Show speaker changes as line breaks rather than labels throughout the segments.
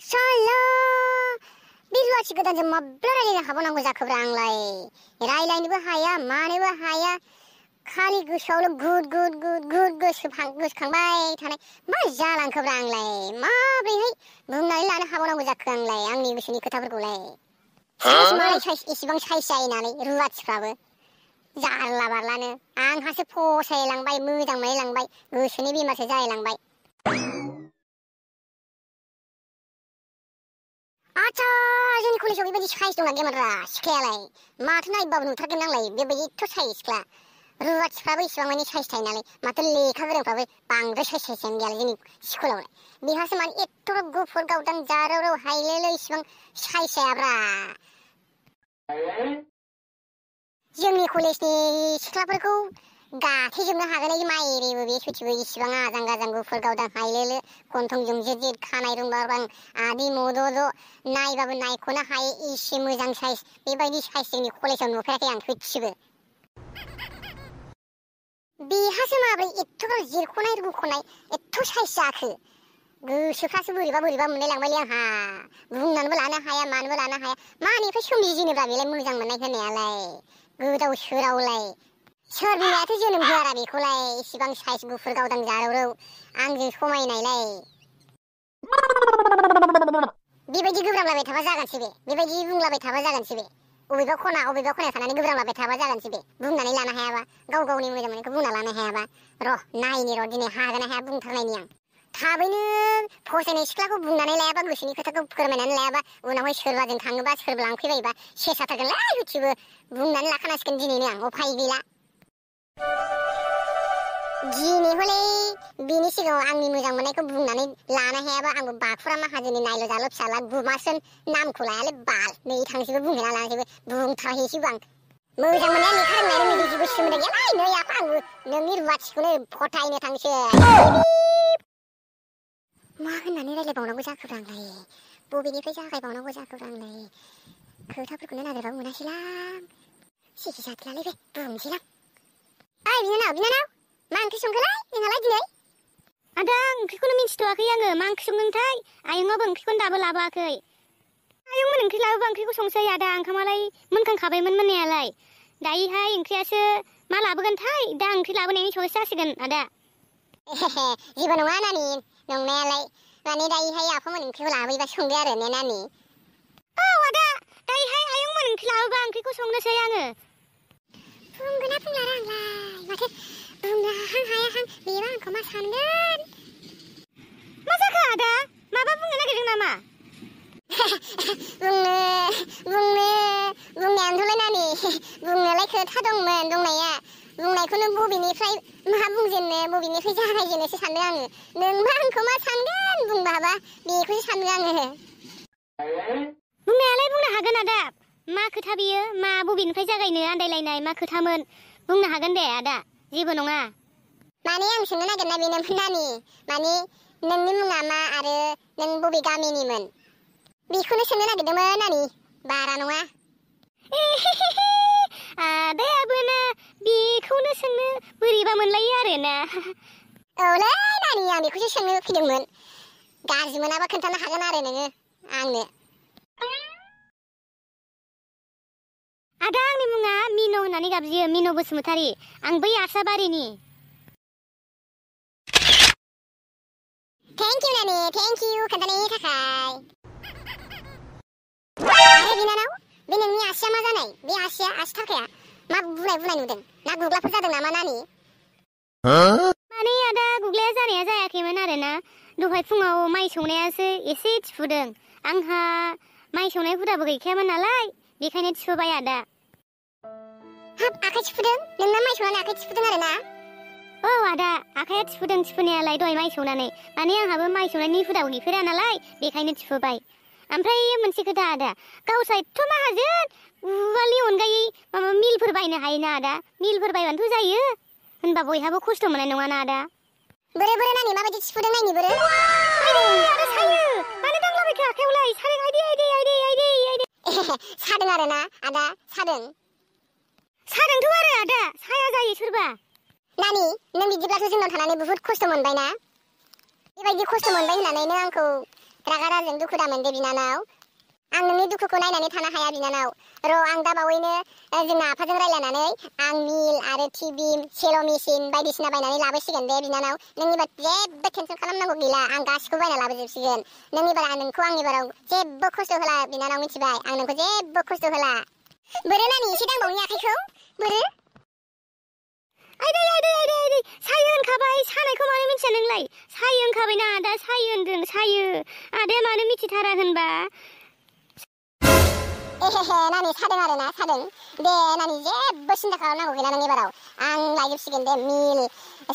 साला बे रुवाथि गोदानजों माब्ला रायलायनो हाबावनांगौ जाखोब्रा आंलाय रायलायनोबो हाया मानोबो हाया खालि गोसोआवल' गुद गोसोखांबाय थानाय मा जालांखोब्रा आंलाय माब्रैहाय बुंनानै लानो हाबावनांगौ जाखो आंलाय आंनि गोसोनि खोथाफोरखौलाय मालाय इसिबां साइस जायो नालाय रुवाथिफ्राबो जारला बारलानो आंहासो फसायलांबाय मोजां मोनलायलांबाय गोसोनि बेमारसो जालायलांबाय आच्छा जोंनि कलेजाव बेबायदि साइस दंना गैयामोनरा सिख्लायालाय माथो नायबाबो नुथारगोन नांलाय बेबायदि एथ' साइस सिख्ला रुवाथिफ्राबो इसिबां माने साइस थायो नालाय माथो लेखा गोरोंफ्राबो बांद्राय साइसआनो गैयालाय जोंनि स्कुलावलाय बेहासो माने एथ' गुफुर गावदां जारौ हायलेलो इसिबां साइस जायाब्रा जोंनि कलेजनि सिख्लाफोरखौ गाथेजोबनो हागोन माइरेबो बे सयथिबो इसिबां आजां गाजां गुफुर गावदां हायलेलो गन्थंजों जिद खानाय रुंबारबां आदि मद'द' नायबाबो नायख'नो हायै इसे मोजां साइस बेबायदि साइस जोंनि कलेजाव नुफेराखै आं सयथिबो बेहासो माब्रै एथ'बां जिरख'नाय रुख'नाय एथ' साइस जाखो गोसोफ्रासो बोरैबा मोनलायलांबायलै आंहा बुंनानैबो लानो हाया मानोबो लानो हाया मानिफ्राय सोमजिजेनोब्रा बेलाय मोजां मोननाय होननायालाय गोदाव सोरावलाय सोर बिमायाथ' जोनोम होआरा बेखौलाय इसिबां साइस गुफुर गावदां जारौ आंजों समायनायलाय बेबायदि गोब्राबलाबाय थाबा जागोनसै बे बेबायदि बुंलाबाय थाबा जागोनसै बे अबेबा खना थानानै गोब्राबलाबाय थाबा जागोनसै बे बुंनानै लानो हायाबा गावनि मोजां मोननायखौ बुंना लानो हायाबा नायनि दिनै हागोन ना हाया बुंथारनायनि आं थाबैनो फसायनाय सिख्लाखौ बुंनानै लायाबा गोसोनि खोथाखौ फोरमायनानै लायाबा उनावहाय सोरबाजों थाङोबा सोरबा लांफैबायोबा सेसाथारगोनलाय सयथिबो बुंनानै लाखानांसिगोन दिनैनो आं उफाय गैला दिनै हले बिनि सिगाङाव आंनि मोजां मोननायखौ बुंनानै लानो हायाबा आंबो बाखुरा माहाजोननि नायल' जाल' फिसाला गुमासोन नामखौ लायालै बाल नै थांसैबो बुंहैना लानोसैबो बुंथारहैसैबो आं मोजां मोननाया लेखा रोंनाय रोङै जेबो सोमोन्दो गैयालै नै आफा आंबो नोंनि रुवाथिखौनो फथायनो थांसै मा होननानै रायलायबावनांगौ जाखोब्रा आंलाय बबेनिफ्राय जागायबावनांगौ जाखोब्रा आंलाय खोथाफोरखौनो नागिरबाबो मोनासैलां सिखि जाथलालै बे बुंसैलां ओइ बिनानाव मा ओंख्रि संखोलाय नोंहालाय दिनै
आदा ओंख्रिखौनो मिन्थिथ'वाखै आङो मा ओंख्रि संदोंथाय आयंआबो ओंख्रिखौनो दाबो लाबोआखै आयंमोन ओंख्रि लाबोबा ओंख्रिखौ संसै आदा ओंखामालाय मोनखांखाबायमोन मोननायालाय दायोहाय ओंख्रियासो मा लाबोगोनथाय दा ओंख्रि लाबोनायनि स'सो जासिगोन आदा
जेबो नङा नानि नंनायालाय माने दायोहाय आफामोन ओंख्रिखौ लाबोयोबा संदो आरो ने नानि
औ आदा दायोहाय आयंमोन ओंख्रि लाबोबा ओंख्रिखौ संनोसै आङो
बुंगोना बुंलारा आंलाय माथो बुंनो हाहां बेबा आंखौ मा सानगोन
मा जाखो आदा माबा बुंनो नागिरदों नामा
बुंनायानोथ'लाय नानि बुंनोलाय खोथा दंमोन दंनाया बुंनायखौनो बबेनिफ्राय मा बुंजेननो बबेनिफ्राय जागायजेननोसो सानदों आङो नोंबा आंखौ मा सानगोन बुंबाबा बेखौसो सानदों आङो
बुंनायालाय बुंनो हागोन आदा मा खोथा बियो मा बबेनिफ्राय जागायनो आन्दायलायनाय मा खोथामोन बुंनो हागोन दे आदा जेबो नङा
माने आं सोंनो नागिरनाय बेनोमोन नानि माने नोंनि मुङा मा आरो नों बबे गामिनिमोन बेखौनो सोंनो नागिरदोंमोन नानि बारा नङा
आदायाबो ना बेखौनो सोंनो बोरैबा मोनलायो आरोना
औलै नानि आं बेखौसो सोंनो फैदोंमोन गाज्रि मोनाबा खोन्थानो हागोन आरो नोङो आंनो
आदा आंनि मुङा मिन' होननानै गाबज्रियो मिन' बसुमतारी आं बै आरसाबारिनि
थेंक इउ नानि थेंक इउ खोन्थानायनि थाखाय आरो बिनानाव बे नोंनि आसिया मा जानाय बे आसि थारखाया मा बुनाय नुदों ना गुग्लाफोर जादों नामा नानि
माने आदा गुग्लाया जानाया जायाखैमोन आरोना दहाय फुङाव माइ सौनायासो एसे थिफुदों आंहा माइ सौनाय हुदाबो गैखायामोन नालाय बेखायनो थिफुबाय आदा
हाब आखाइ थिफुदों नोंना माइ सौनानै आखाइ थिफुदों आरोना
औ आदा आखाइया थिफुदों थिफुनायालाय दहाय माइ सौनानै माने आंहाबो माइ सौनायनि हुदाबो गैफेरा नालाय बेखायनो थिफुबाय ओमफ्राय मोनसे खोथा आदा गावसा एथ' माहाजोन उवालनि अनगायै माबा मिलफोर बायनो हायोना आदा मिलफोर बायबानोथ' जायो होनबा बयहाबो खस्थ' मोननाय नङाना आदा
बोरे नानि माबायदि थिफुदों नायनि बोरे
आदा सायो मानो दांलाबायखो आखायावलाय सादों आइदे
सादों आरोना आदा
सादोंथ' आरो आदा साया जायो सोरबा
नानि नों बिदिब्लाथ' जोंनाव थानानै बुहुत खस्थ' मोनबायना बेबायदि खस्थ' मोनबाय होननानै नों आंखौ रागा राजों दुखु दा मोनदे बिनानाव आं नोंनि दुखुखौ नायनानै थानो हाया बिनानाव र' आं दा बावैनो जोंना आफाजों रायलायनानै आं मिल आरो टिभि सेल' मेसिन बायदिसिना बायनानै लाबोसिगोन दे बिनानाव नों एबार जेबो टेनसन खालामनांगौ गैला आं गासिखौबो बायना लाबोजोबसिगोन नों एबार नोंखौ आं एबाराव जेबो खस्थ' होला बिनानाव मिथिबाय आं नोंखौ जेबो खस्थ' होला बोरो नानि एसे दांबावनि आखाइखौ बोरो
आइदै सायो होनखाबाय सानायखौ मानो मिथिया नोंलाय सायो होनखाबायना दा सायो होनदों सायो आदाया मानो मिथिथारा होनबा
एहेहे नानि सादों आरोना सादों दे नानि जेबो सिन्था खालामनांगौ गैला नों एबाराव आं लायजोबसिगोन दे मिल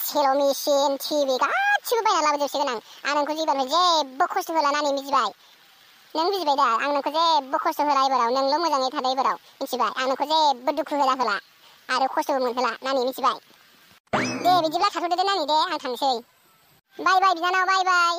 सेल' मेसिन टिभि गासिबो बायना लाबोजोबसिगोन आं नोंखौ एबार जेबो खस्थ' होला नानि मिथिबाय नों बुजिबाय दा आं नोंखौ जेबो खस्थ' होला एबाराव नोंल' मोजाङै थादो एबाराव मिथिबाय आं नोंखौ जेबो दुखु होला आरो खस्थ'बो मोनहोला नानि मिथिबाय दे बिदिब्ला थाथ'दो दे नानि दे आं थांसै बाय बिनानाव बाय